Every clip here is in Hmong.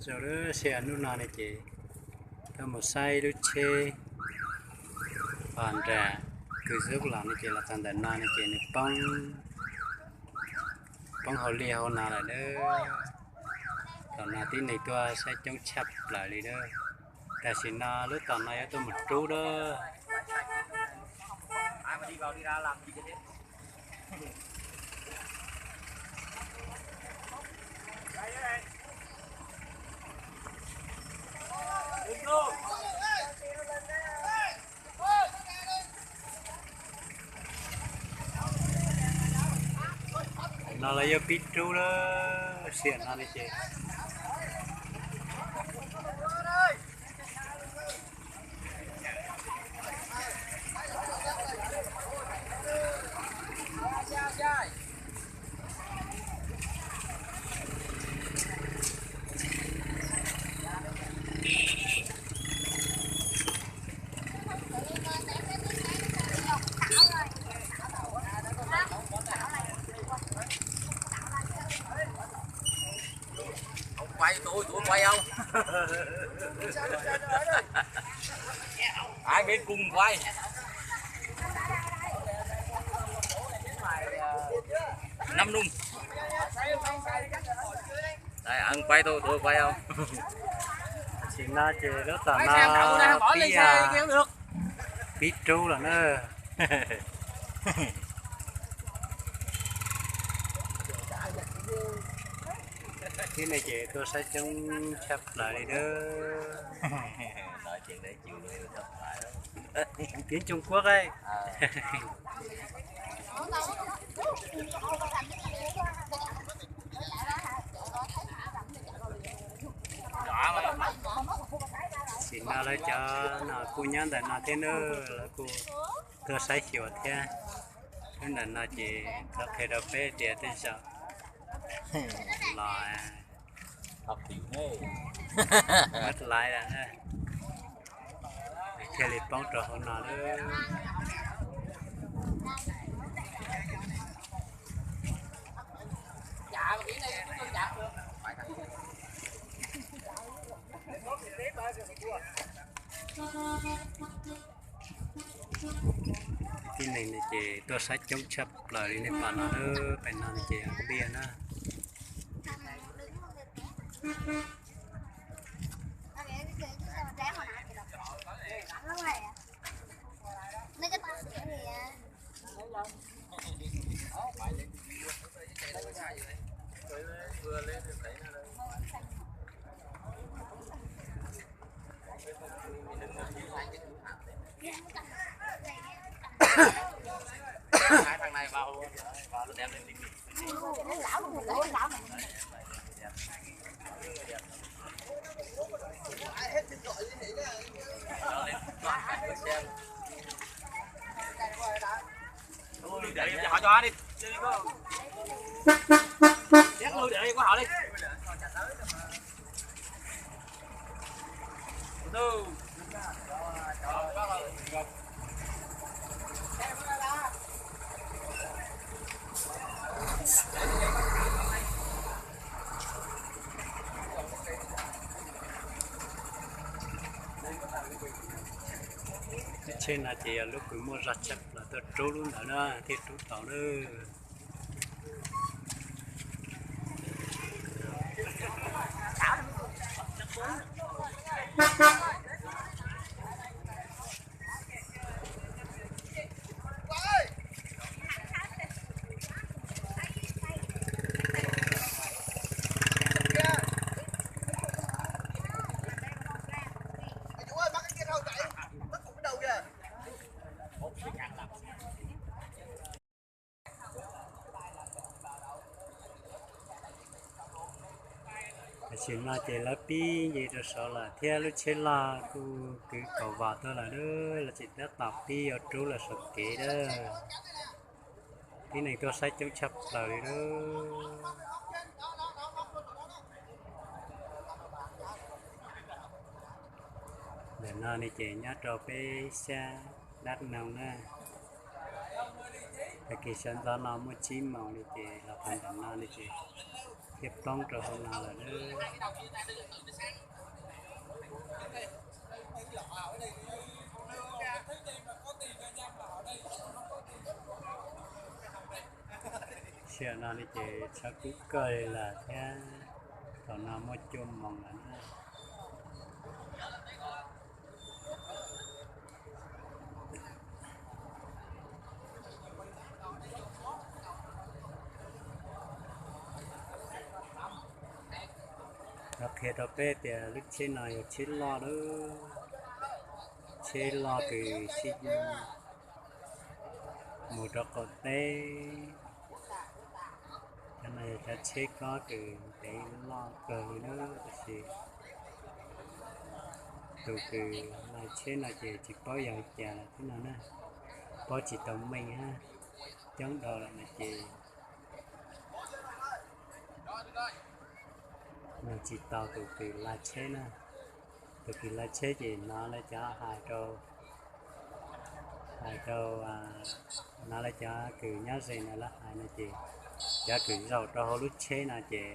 Rau lub sij hawm hnub no ne ces tuaj mus saib lub tsheb pas nram kwv xub los ne ces los txog ntawm no ne ces nws poob, poob hauv liaj hauv no lawm na. Tom no tib neeg tuaj saib coob tshaj plaws li na. Tam sim no lub tom no yuav tuaj mus rub lawm. No los yog pib rub lawm, sij hawm no li ces. Không quay, tôi, tôi quay không? Ai biết cùng quay. Năm nung. Đây, ăn quay tôi, tôi quay không? Tam sim no ces lub tom no pib, pib rub lawm na. Tib neeg ces tuaj saib coob tshaj plaws li na. Tiếng Trung Quốc ấy. Tam sim no lawv cov no kuj nyob ntawm no thiab na, lawv kuj tuaj saib xyuas thiab. Lub ntawm no ces lawv qhia rau peb tias tej zaum los laiv lawm na, thiaj li poob rau hauv no lawm. Tib neeg no ces tuaj saib coob tshaj plaws li nej pom no na, pem no ces liaj na. Hai thằng này vào, vào lượt em lên đỉnh. Hỏi cho đi. Dắt lui để có hỏi đi. Lub tsheb no ces yog lub kws muaj zog tshaj plaws tuaj rub lub ntawd na thiaj rub tau na. Tam sim no ces lawv pib nce rau saud lawm thiab lub tsheb loj kuj kwv kaum vos tuaj lawm, lawv tseem tab tom pib yuav rub lawm saum kev lawm. Tib neeg tuaj saib coob tshaj plaws li lawm. Ntawm no ne ces nyob rau peb xyab Đắk Nông na. Tag kis sawv ntxov no muaj tsib moos li ces los txog ntawm no ne ces Thiab poob rau hauv no lawm nawb. Sij hawm no li ces tshav kub kawg li lawm thiab, thaum no muaj cuaj moos lawm na. Los qhia rau peb tias lub tsheb no yog tsheb loj lawm, tsheb loj kws sib mus rau qaum teb. Cov no yog cov tsheb kob kws ntev loj kawg li na, tab sis tus kws laj tsheb no ces tsis paub yog li cas lawm thiab no na, paub tsis tau meej hab, coob dua lawm no ces nug tsis tau tus kws laj tsheb na. Tus kws laj tsheb ces hnov lawv cov hais rau, hais rau, hnov lawv cov kws nyob ze no lawv hais no ces cov kws zaum rau hauv lub tsheb no ces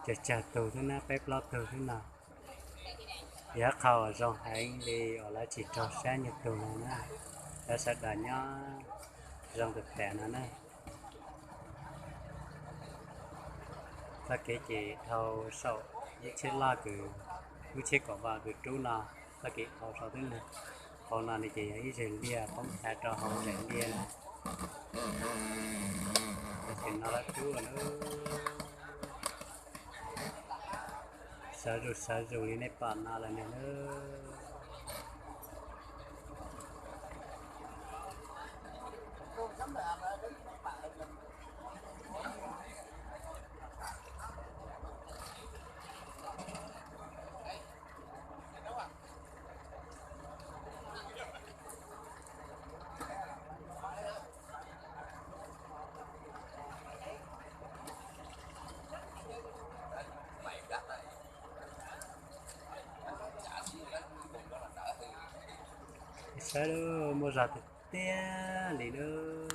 tsawg tsawg tug xwb na, peb plaub tug xwb no. Yog qhov uas zoo heev li uas lawv tsis raug sab nyuag tug no na, lawv sawv daws nyob zoo tag tas no na. Txoj kev ces dhau saum lub tsheb loj kws, lub tsheb kaum vaj kws rub no, txoj kev dhau saum twb na. Hauv no ne ces yog ib zag liaj poob thav rau hauv zag liaj na. Tam sim no lawv rub na, sawv zus sawv zus li nej pom no lawm ne na. Saib lub, muaj zog tiag tiag li lub.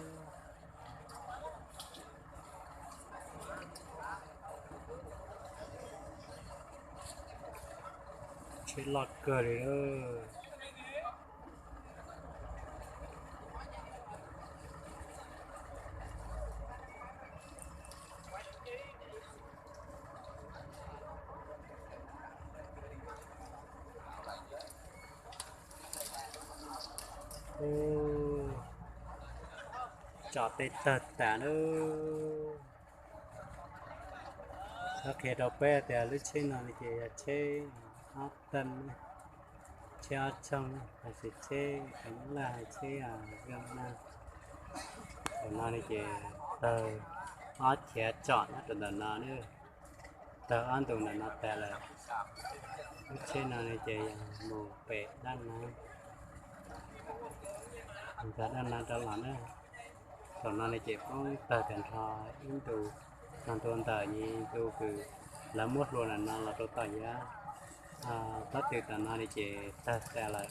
Tsheb loj kawg li lub. Tsom tes tawg tas lub. Lawv qhia rau peb tias lub tsheb no ces yog tsheb ob teeg, tsheb ob txhooj, hais tias tsheb kheev laj, tsheb zoo na. Thaum no ne ces tawg ob chav tsom nyob rau ntawm no, tawg ob ntus ntawm no tas lawm. Lub tsheb no ne ces yog mus pem dab nav, mus txog dab nav rov los na. Thaum no ne ces poob tawg tas nrho ib ntu, txog ntua ntawm ntu kws lawv muab hlua ntawm no los rau tom yav pob tw tom no ne ces tawg tas lawm,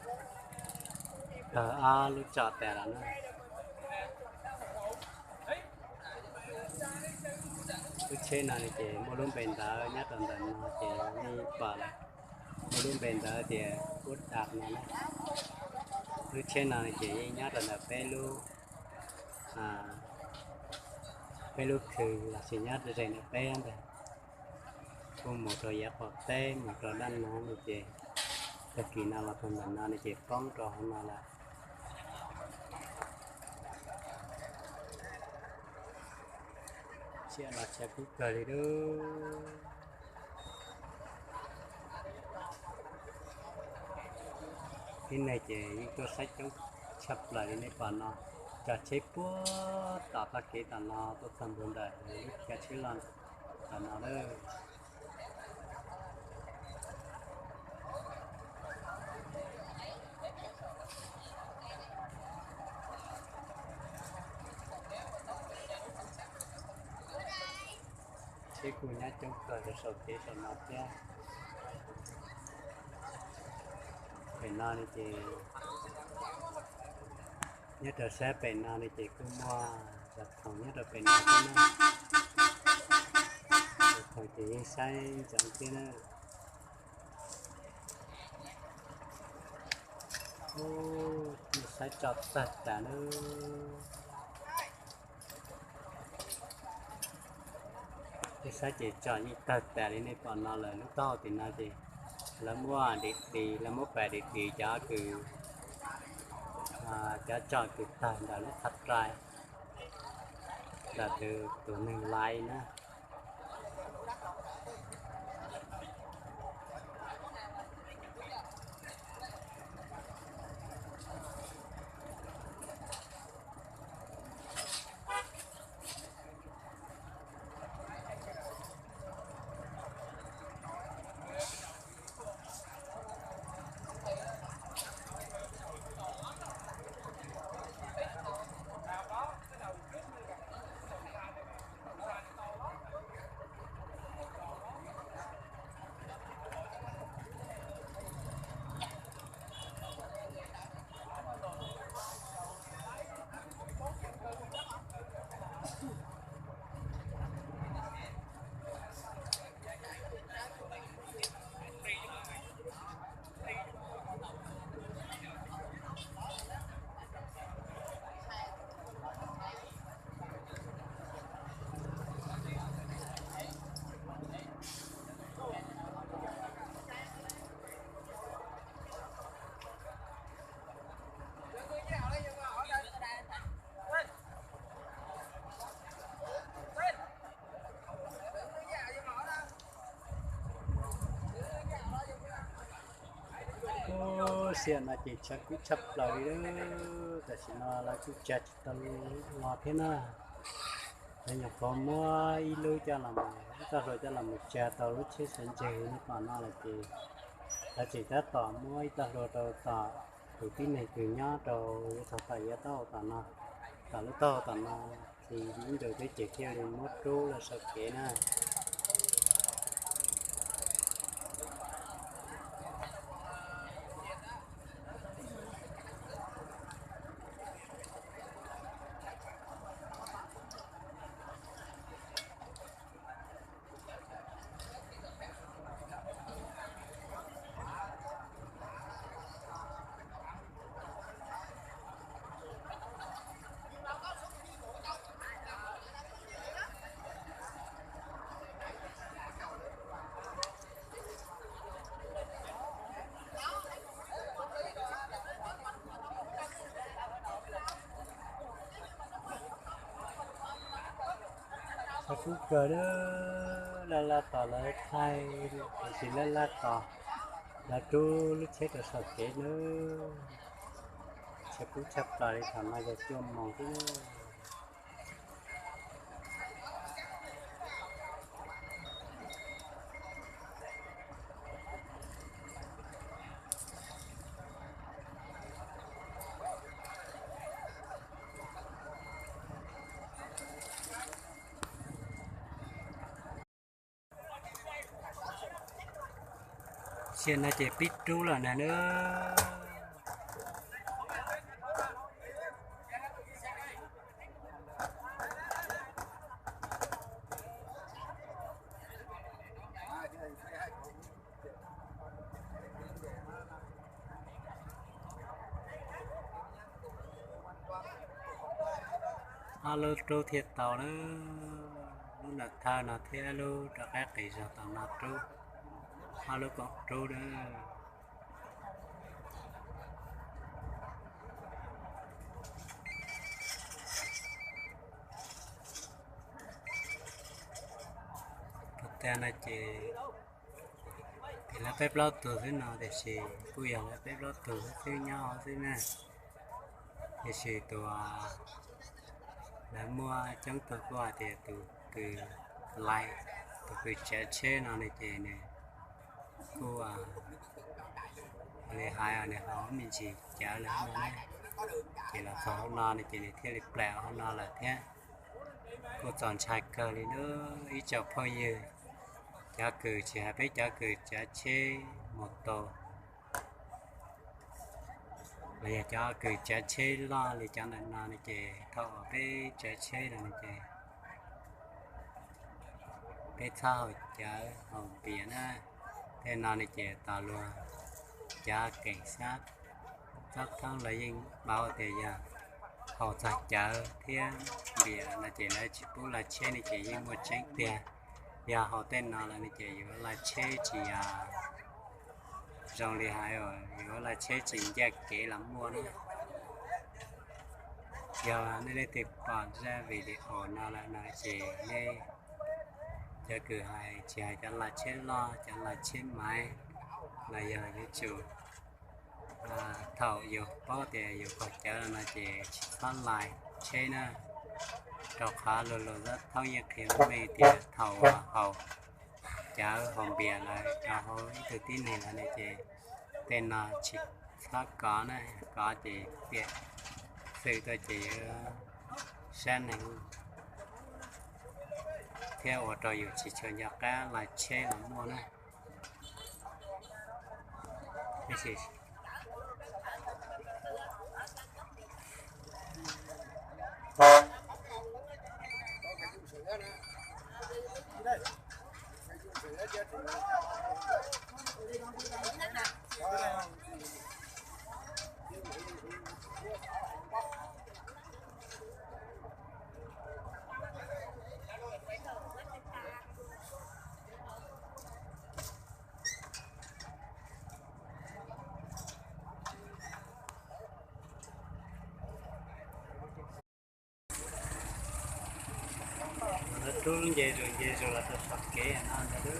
tawg ob lub tsom tas lawm na. Lub tsheb no ne ces muaj lub npe ntawv nyob rau ntawm no ces nej pom lawm, muaj lub npe ntawv tias Ub Dam no na. Lub tsheb no ces yeej nyob rau ntawm peb lub, peb lub khw los sis nyob ze ntawm peb ntag. Kuj mus rau yav qaum teb mus rau dab nav no ces tag kis no los txog ntawm no ne ces poob rau hauv no lawm. Sij hawm no tshav kub kawg li lub. Tib neeg ces yeej tuaj saib coob tshaj plaws li nej pom no, cov tsheb puag tom txoj kev tom no tuaj txog ntua ntawm lub chav tsheb loj tom no lawm. Tsheb kuj nyob coob kawg rau saum kev saum no thiab. Pem no ne ces, nyob rau sab pem no ne ces kuj muaj cov khoom nyob rau pem no thiab na. Thaum ces yeej saib ntsoov thiab na. Ub, saib tso tag tas na. Saib ces tso yeej tag tas li nej pom no lawm. Lub taub hau tim no ces lawv muab dim tis, lawv muab pam dim tis cov kws, cov tso kws tawg ntawm lub qhov rai, ntawm tus neeg laiv na. Ub, sij hawm no ces tshav kub tshaj plaws li lawm. Tam sim no lawv kuj tsa tsis tau los thiab na. Lawv nyuam qhuav muab ib lub coj los, ib txoj hlua coj los mus tsa tau lub tsheb sawv ntsug nyob tom no lawm ces lawv tseem tab tom muab ib txoj hlua rau tom tus tib neeg kws nyob rau yuav txog tom yav taub hau tom no, tom lub taub hau tom no, ces ib ntus twb ces thiaj li muab rub los sau kev na. Tshav kub kawg, laj laj tos lawv thaij, tiam sis laj laj tos lawv rub lub tsheb rau saum kev na. Tshav kub tshaj plaws li, thaum no yog cuaj moos xwb. Sij hawm no ces pib rub lawm na. Ob lub rub thiaj tau lawm, lub ntawm thawj no thiab lub rov qab qis zog tom no rub, ob lub koom rub na. Puag ta no ces, ces lawv peb plaub tug xwb no, tiam sis kuj yog lawv peb plaub tug xwb nyob xwb na. Tiam sis tus, lawv muaj coob tug kuj hais tias tus kws lais, tus kws tsav tsheb no ne ces nws kuj li hais nws haus me ntsis cawv lawm no ne, ces los txog hauv no ne ces nws thiaj li plam hauv no lawm thiab. Kuj txaus ntshai kawg li na ib tsoom phooj ywg, cov kws tsis hais peb cov kws tsav tsheb mus tau, los yog cov kws tsav tsheb loj li cov ntawm no ne ces thaum peb tsav tsheb no ne ces Peb txhob haus cawv haus npias na. Tej no ne ces tos luag cov keem sab txob thoob los yeej paub tias yog haus txog cawv thiab npias no ces lawv tsis pub laj tsheb ne ces yeej muaj tseeb tiag. Yog haus tej no lawm ne ces yuav laj tsheb tsis yog zoo li hais, yuav laj tsheb tsis ncaj kev los muaj na. Yog nej leej twg pom zaj video no lawm no ces nej cov kws hais tsis hais cov laj tsheb loj cov laj tsheb maiv los yog yuav tsum thaum yus paub tias yus khaus cawv no ces tsis txhob laj tsheb na. Rau qhov luag luag txob thoob yeej qhia meej tias thaum haus cawv haus npias lawm rau hauv ib tug tib neeg lawm ne ces tej no tsis txhob kov na, kov ces piam xwm tuaj ces yuav sab neeg thiab ua rau yus tsis tshua nco qab laj tsheb los muaj na. Lawv rub nce zus nce zus los rau saum kev no ntag.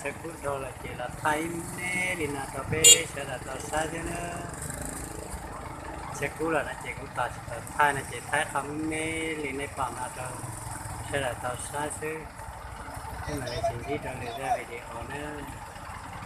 Tsheb kub dhau lawm ces los thaij me me li no rau peb sawv daws tau saib xwb na. Tsheb kub lawm no ces kuv tos tsis tau thaij no ces thaij qhov me me li nej pom no rau sawv daws tau saib xwb. Peb mam li sib ntsib rau lwm zaj video na.